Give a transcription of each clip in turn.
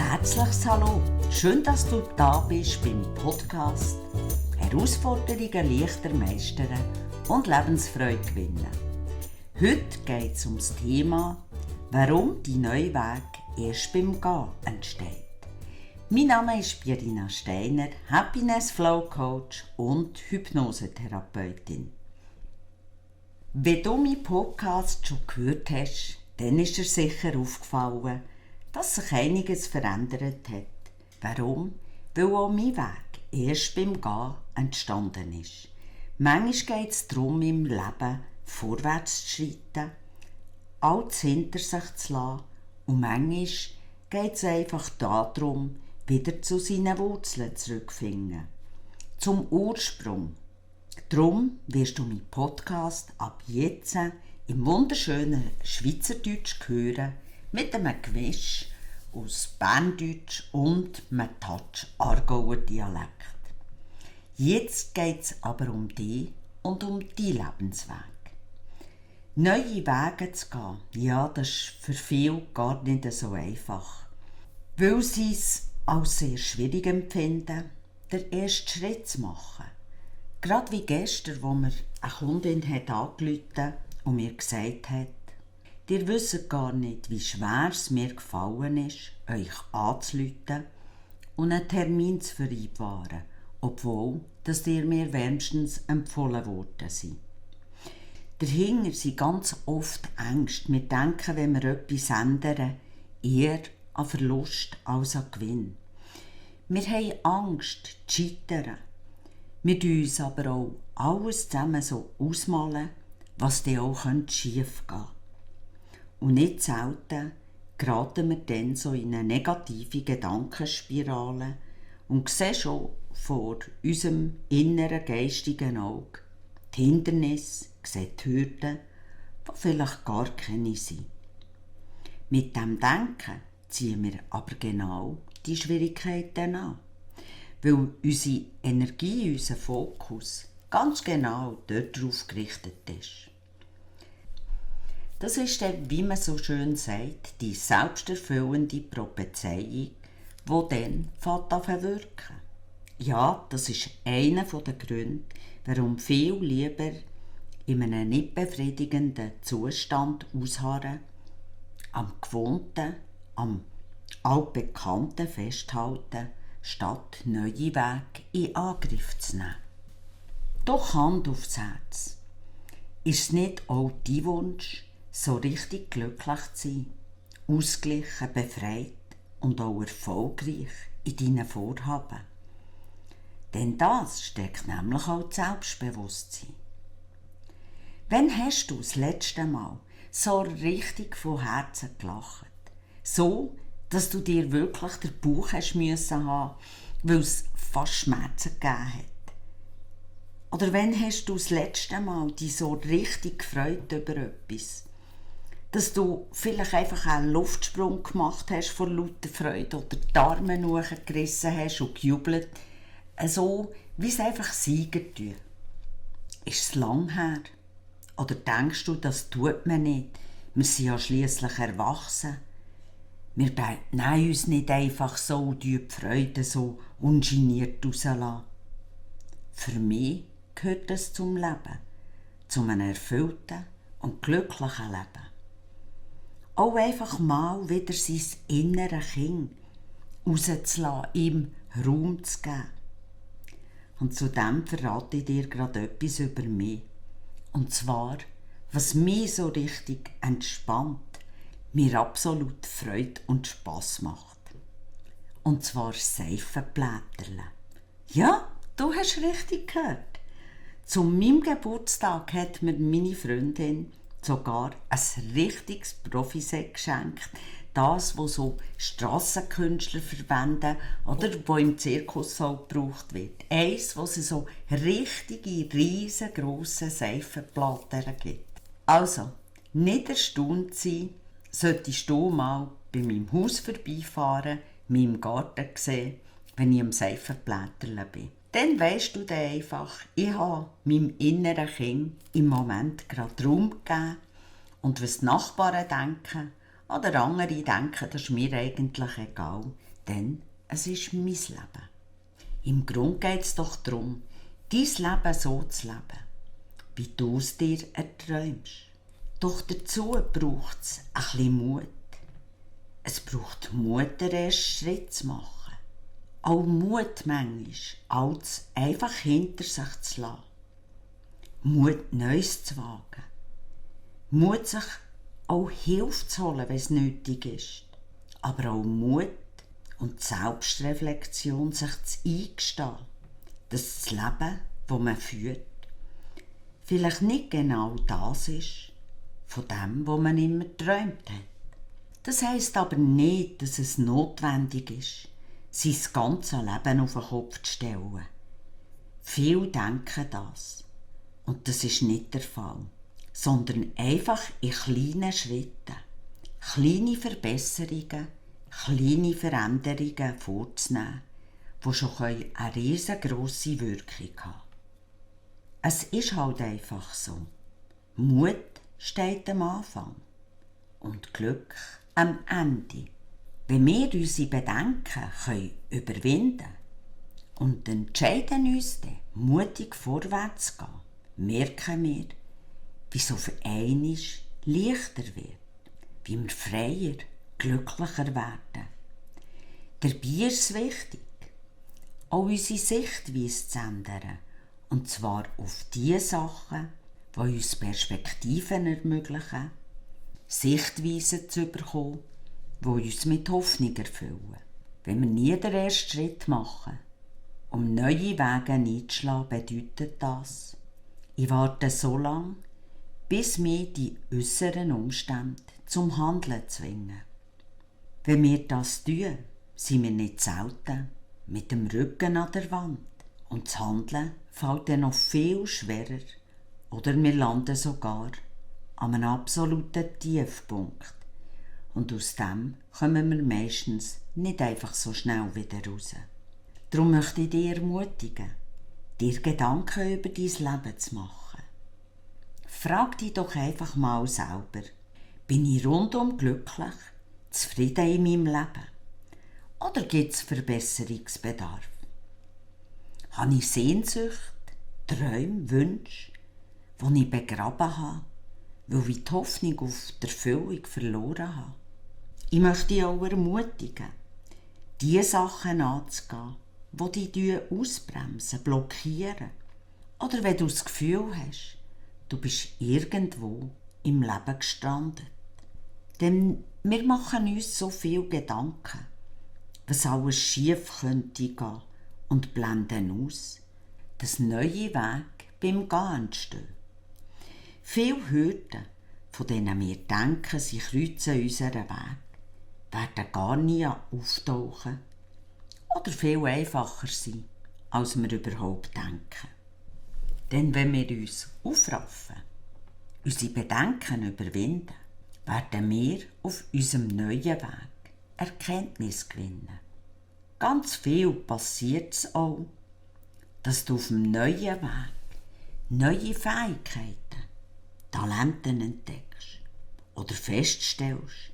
herzliches Hallo. Schön, dass du da bist beim Podcast Herausforderungen leichter meistern und Lebensfreude gewinnen. Heute geht es um das Thema, warum die neue Weg erst beim Gehen entsteht. Mein Name ist Pierina Steiner, Happiness Flow Coach und Hypnosetherapeutin. Wenn du meinen Podcast schon gehört hast, dann ist dir sicher aufgefallen, dass sich einiges verändert hat. Warum? Weil auch mein Weg erst beim Gehen entstanden ist. Manchmal geht es darum, im Leben vorwärts zu schreiten, alles hinter sich zu lassen, und manchmal geht es einfach darum, wieder zu seinen Wurzeln zurückzufinden. Zum Ursprung. Darum wirst du meinen Podcast ab jetzt im wunderschönen Schweizerdeutsch hören, mit einem Gemisch aus Berndeutsch und einem Touch Aargauer Dialekt. Jetzt geht es aber um dich und um deinen Lebensweg. Neue Wege zu gehen, ja, das ist für viele gar nicht so einfach. Weil sie es als sehr schwierig empfinden, den ersten Schritt zu machen. Gerade wie gestern, wo mir eine Kundin angerufen und mir gesagt hat, ihr wisst gar nicht, wie schwer es mir gefallen ist, euch anzurufen und einen Termin zu vereinbaren, obwohl dass ihr mir wärmstens empfohlen worden seid. Dahinter sind ganz oft Ängste. Wir denken, wenn wir etwas ändern, eher an Verlust als an Gewinn. Wir haben Angst, zu scheitern. Wir tun uns aber auch alles zusammen so ausmalen, was dann auch schief gehen könnte. Und nicht selten geraten wir dann so in eine negative Gedankenspirale und sehen schon vor unserem inneren geistigen Auge die Hindernisse, sehen die Hürden, die vielleicht gar keine sind. Mit dem Denken ziehen wir aber genau die Schwierigkeiten an, weil unsere Energie, unser Fokus ganz genau darauf gerichtet ist. Das ist dann, wie man so schön sagt, die selbsterfüllende Prophezeiung, die dann an zu wirken. Ja, das ist einer der Gründe, warum viele lieber in einem nicht befriedigenden Zustand ausharren, am Gewohnten, am Altbekannten festhalten, statt neue Wege in Angriff zu nehmen. Doch Hand aufs Herz. Ist es nicht auch dein Wunsch, so richtig glücklich zu sein, ausgeglichen, befreit und auch erfolgreich in deinen Vorhaben? Denn das steckt nämlich auch das Selbstbewusstsein. Wann hast du das letzte Mal so richtig von Herzen gelacht? So, dass du dir wirklich den Bauch hast müssen haben, weil es fast Schmerzen gegeben hat? Oder wann hast du das letzte Mal dich so richtig gefreut über etwas? Dass du vielleicht einfach einen Luftsprung gemacht hast vor lauter Freude oder die Arme hochgerissen hast und gejubelt, so wie es einfach Sieger tun. Ist es lang her? Oder denkst du, das tut man nicht? Wir sind ja schliesslich erwachsen. Wir nehmen uns nicht einfach so die Freude so ungeniert rauslassen. Für mich gehört es zum Leben, zu einem erfüllten und glücklichen Leben. Auch einfach mal wieder sein inneres Kind rauszulassen, ihm Raum zu geben. Und zudem verrate ich dir gerade etwas über mich. Und zwar, was mich so richtig entspannt, mir absolut Freude und Spass macht. Und zwar Seifenblätterle. Ja, du hast richtig gehört. Zu meinem Geburtstag hat mir meine Freundin sogar ein richtiges Profiset geschenkt. Das, was so Strassenkünstler verwenden oder wo im Zirkus auch gebraucht wird. Eins, wo es so richtige, riesengrosse Seifenblätter gibt. Also, nicht erstaunt sein, solltest du mal bei meinem Haus vorbeifahren, meinem Garten sehen, wenn ich am Seifenblätterle bin. Dann weisst du dann einfach, ich habe meinem inneren Kind im Moment gerade Raum gegeben und was die Nachbarn denken oder andere denken, das ist mir eigentlich egal. denn es ist mein Leben. Im Grunde geht es doch darum, dein Leben so zu leben, wie du es dir erträumst. Doch dazu braucht es ein bisschen Mut. Es braucht Mut, den ersten Schritt zu machen. Auch Mut manchmal, alles einfach hinter sich zu lassen. Mut, Neues zu wagen. Mut, sich auch Hilfe zu holen, wenn es nötig ist. Aber auch Mut und Selbstreflexion, sich zu eingestehen, dass das Leben, das man führt, vielleicht nicht genau das ist, von dem, was man immer geträumt hat. Das heisst aber nicht, dass es notwendig ist, sein ganzes Leben auf den Kopf zu stellen. Viele denken das. Und das ist nicht der Fall. Sondern einfach in kleinen Schritten, kleine Verbesserungen, kleine Veränderungen vorzunehmen, die schon eine riesengrosse Wirkung haben. Es ist halt einfach so. Mut steht am Anfang und Glück am Ende. Wenn wir unsere Bedenken überwinden können und entscheiden uns dann, mutig vorwärts zu gehen, merken wir, wie es auf einmal leichter wird, wie wir freier, glücklicher werden. Dabei ist es wichtig, auch unsere Sichtweise zu ändern, und zwar auf die Sachen, die uns Perspektiven ermöglichen, Sichtweisen zu bekommen, die uns mit Hoffnung erfüllen. Wenn wir nie den ersten Schritt machen, um neue Wege einzuschlagen, bedeutet das, ich warte so lange, bis mich die äußeren Umstände zum Handeln zwingen. Wenn wir das tun, sind wir nicht selten mit dem Rücken an der Wand und das Handeln fällt dann noch viel schwerer oder wir landen sogar an einem absoluten Tiefpunkt. Und aus dem kommen wir meistens nicht einfach so schnell wieder raus. Darum möchte ich dich ermutigen, dir Gedanken über dein Leben zu machen. Frag dich doch einfach mal selber, bin ich rundum glücklich, zufrieden in meinem Leben? Oder gibt es Verbesserungsbedarf? Habe ich Sehnsucht, Träume, Wünsche, die ich begraben habe, weil ich die Hoffnung auf die Erfüllung verloren habe? Ich möchte dich auch ermutigen, die Sachen anzugehen, die dich ausbremsen, blockieren. Oder wenn du das Gefühl hast, du bist irgendwo im Leben gestrandet. Denn wir machen uns so viel Gedanken, was alles schief könnte gehen, und blenden aus, dass neue Wege beim Gehen entstehen. Viele Hürden, von denen wir denken, sie kreuzen unseren Weg, werden gar nie auftauchen oder viel einfacher sein, als wir überhaupt denken. Denn wenn wir uns aufraffen, unsere Bedenken überwinden, werden wir auf unserem neuen Weg Erkenntnis gewinnen. Ganz viel passiert es auch, dass du auf dem neuen Weg neue Fähigkeiten, Talente entdeckst oder feststellst,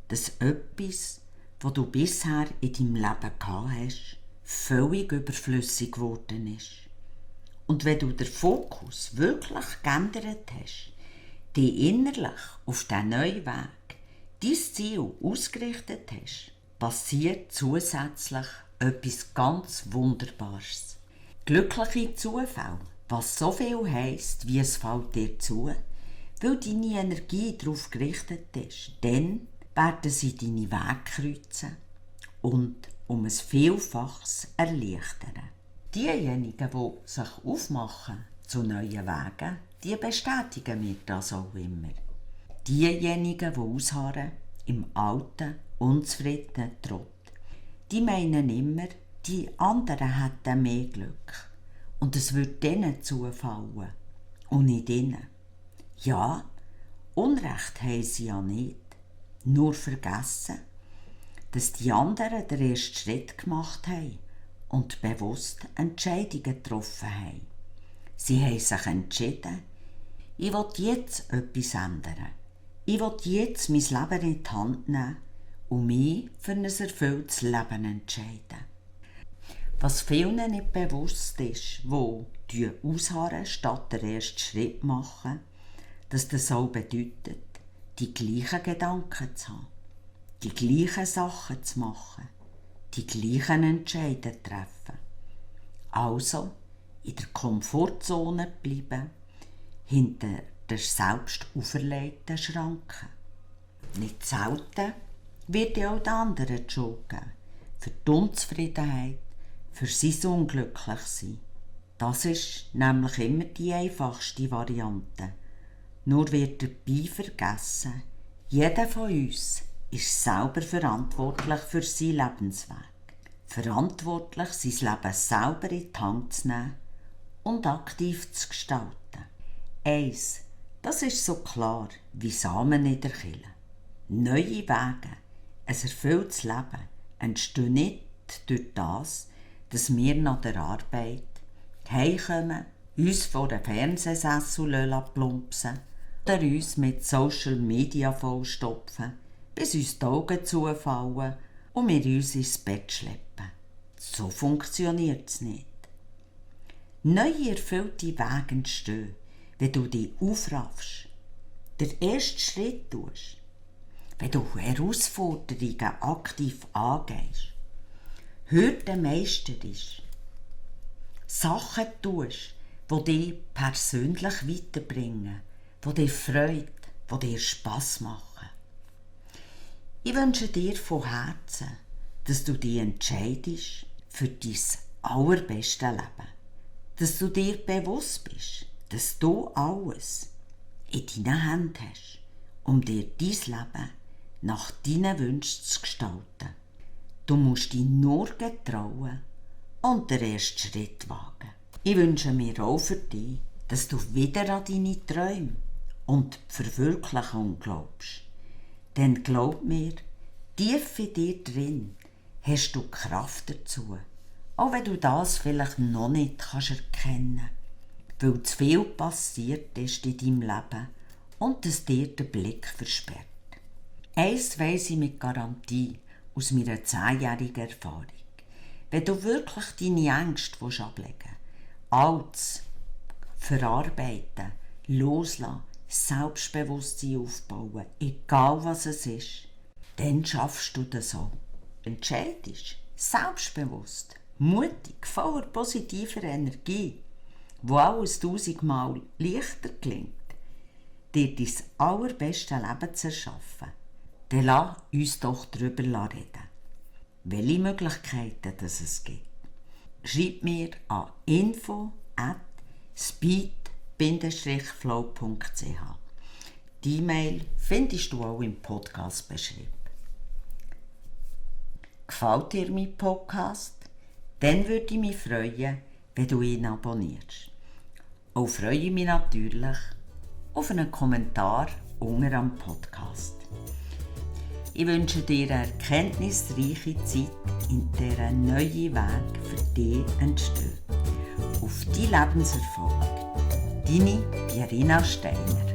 dass etwas, was du bisher in deinem Leben gehabt hast, völlig überflüssig geworden ist. Und wenn du den Fokus wirklich geändert hast, dich innerlich auf diesen neuen Weg, dein Ziel ausgerichtet hast, passiert zusätzlich etwas ganz Wunderbares. Glückliche Zufälle, was so viel heisst, wie es fällt dir zu, weil deine Energie darauf gerichtet ist. Dann werden sie deine Wege kreuzen und um ein Vielfaches erleichtern. Diejenigen, die sich aufmachen zu neuen Wegen, die bestätigen mir das auch immer. Diejenigen, die ausharren im alten, unzufriedenen Trott, die meinen immer, die anderen hätten mehr Glück und es würde denen zufallen und nicht ihnen. Ja, Unrecht haben sie ja nicht, nur vergessen, dass die anderen den ersten Schritt gemacht haben und bewusst Entscheidungen getroffen haben. Sie haben sich entschieden, ich will jetzt etwas ändern. Ich will jetzt mein Leben in die Hand nehmen und mich für ein erfülltes Leben entscheiden. Was vielen nicht bewusst ist, die ausharren statt den ersten Schritt machen, dass das auch bedeutet, die gleichen Gedanken zu haben, die gleichen Sachen zu machen, die gleichen Entscheidungen zu treffen. Also in der Komfortzone bleiben, hinter der selbst auferlegten Schranke. Nicht selten wird ja auch den anderen die Schuld geben, für die Unzufriedenheit, für sein Unglücklichsein. Das ist nämlich immer die einfachste Variante. Nur wird dabei vergessen, jeder von uns ist selber verantwortlich für seinen Lebensweg. Verantwortlich, sein Leben selber in die Hand zu nehmen und aktiv zu gestalten. Eins, das ist so klar wie Samen in der Kille. Neue Wege, ein erfülltes Leben entstehen nicht durch das, dass wir nach der Arbeit heimkommen, uns vor den Fernsehsessel plumpsen oder uns mit Social Media vollstopfen, bis uns die Augen zufallen und wir uns ins Bett schleppen. So funktioniert es nicht. Neue erfüllte Wege entstehen, wenn du dich aufraffst, den ersten Schritt tust, wenn du Herausforderungen aktiv angehst, Hürden meisterst, Sachen tust, die dich persönlich weiterbringen, die dir Freude, die dir Spass machen. Ich wünsche dir von Herzen, dass du dich entscheidest für dein allerbeste Leben. Dass du dir bewusst bist, dass du alles in deinen Händen hast, um dir dein Leben nach deinen Wünschen zu gestalten. Du musst dich nur getrauen und den ersten Schritt wagen. Ich wünsche mir auch für dich, dass du wieder an deine Träume und die Verwirklichung glaubst. Denn glaub mir, tief in dir drin hast du Kraft dazu, auch wenn du das vielleicht noch nicht erkennen kannst, weil zu viel passiert ist in deinem Leben und es dir den Blick versperrt. Eins weiss ich mit Garantie aus meiner 10-jährigen Erfahrung. Wenn du wirklich deine Ängste ablegen willst, alles verarbeiten, loslassen, Selbstbewusstsein aufbauen, egal was es ist, dann schaffst du das auch. Entscheidest, selbstbewusst, mutig, voller positiver Energie, wo alles 1000-mal leichter gelingt, dir dein allerbeste Leben zu erschaffen, dann lass uns doch darüber reden, welche Möglichkeiten es gibt. Schreib mir an info@speed-flow.ch. Die E-Mail findest du auch im Podcast-Beschrieb. Gefällt dir mein Podcast? Dann würde ich mich freuen, wenn du ihn abonnierst. Auch freue ich mich natürlich auf einen Kommentar unter dem Podcast. Ich wünsche dir eine erkenntnisreiche Zeit, in der ein neuer Weg für dich entsteht. Auf deinen Lebenserfolg. Deine Pierina Steiner.